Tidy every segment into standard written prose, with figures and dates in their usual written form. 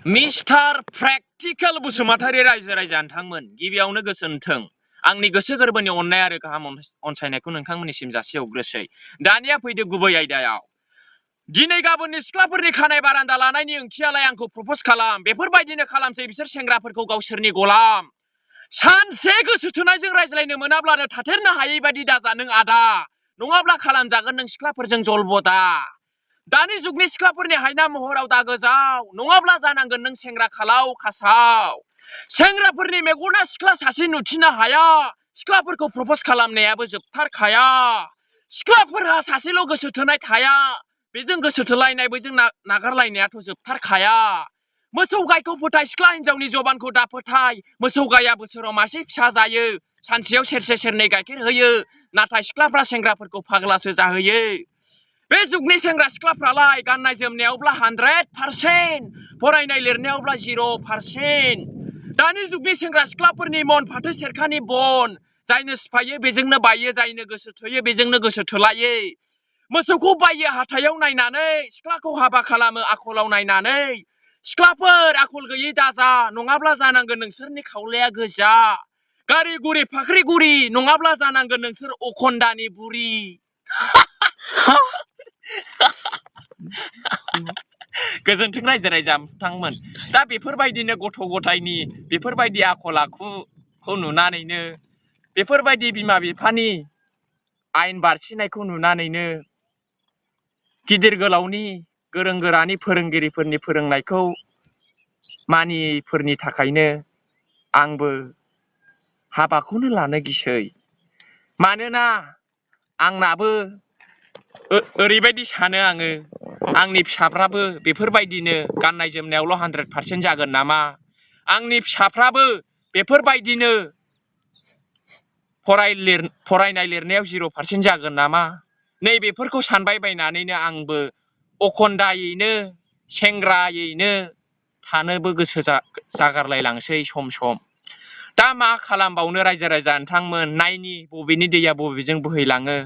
Mister practical Basumatary रायजो राजा नोंथांमोन गिबियावनो गोजोन्थों आंनि गोसो गोरबोनि अननाय आरो गाहाम अनसायनायखौ नोंथांमोननिसिम जासिहरग्रोसै। दानिया फैदो गुबै आयदायाव। दिनै गाबोननि सिख्लाफोरनि खानाय बारान्दा लानायनि ओंथियालाय आंखौ प्रप'ज खालाम, बेफोरबायदिनो खालामसै बिसोर सेंग्राफोरखौ गावसोरनि गलाम। सानसे गोसो थोनायजों रायज्लायनो मोनाब्लानो थाथेरनो हायै बायदि दाजा नों आदा, नङाब्ला खालामजागोन नों सिख्लाफोरजों जलबदा। दानि जुगनि सिख्लाफोरनि हायना महराव दा गोजाव, नङाब्ला जानांगोन नों सेंग्रा खालाव खासाव। सेंग्राफोरनि मेगना सिख्ला सासे नुथिनो हाया, सिख्लाफोरखौ प्रप'ज खालामनायाबो जोबथारखाया। सिख्लाफोरहा सासेल' गोसो थोनाय थाया, बेजों गोसो थोलायनाय बैजों नागारलायनायाथ' जोबथारखाया। मोसौ गायखौ फोथाय सिख्ला हिनजावनि जबानखौ दा फोथाय, मोसौ गाया बोसोराव मासे फिसा जायो, सानसेयाव सेरसे सेरनै गाइखेर होयो, नाथाय सिख्लाफ्रा सेंग्राफोरखौ फाग्लासो जाहोयो। बे जुगनि सेंग्रा सिख्लाफ्रालाय गाननाय जोमनायावब्ला 100%, फरायनाय लिरनायावब्ला 0%। दानि जुगनि सेंग्रा सिख्लाफोरनि मन फाथो सेरखानि बन, जायनो सिफायो बेजोंनो बायो, जायनो गोसो थोयो बेजोंनो गोसो थोलायो। मोसौखौ बायो हाथायाव नायनानै, सिख्लाखौ हाबा खालामो आखलाव नायनानै। सिख्लाफोर आखल गैयै दाजा, नङाब्ला जानांगोन नोंसोरनि खावलाया गोजा। गारि गुरि फाख्रि गुरि, नङाब्ला जानांगोन नोंसोर अखन्दानि बुरि। गोजोन्थों रायजो राजा नोंथांमोन। दा बेफोरबायदिनो गथ' गथायनि बेफोरबायदि आखल आखुखौ नुनानैनो, बेफोरबायदि बिमा बिफानि आयेन बारसिनायखौ नुनानैनो, गिदिर गोलावनि गोरों गोरानि फोरोंगिरिफोरनि फोरोंनायखौ मानियैफोरनि थाखायनो आंबो हाबाखौनो लानो गिसै। मानोना आंनाबो ओरैबायदि सानो आङो, आंनि फिसाफ्राबो बेफोरबायदिनो गाननाय जोमनायावल' 100% जागोन नामा, आंनि फिसाफ्राबो बेफोरबायदिनो फरायनाय लिरनायाव 0% जागोन नामा, नैबेफोरखौ सानबाय बायनानैनो आंबो अखन्दायैनो सेंग्रायैनो थानोबो गोसो जागारलायलांसै सम सम। दा मा खालामबावनो रायजो राजा नोंथांमोन, नायनि बबेनि दैया बबेजों बोहैलाङो।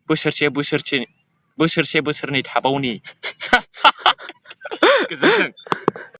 बोसोरसे बोसोरनै थाबावनि। गोजोन्थों।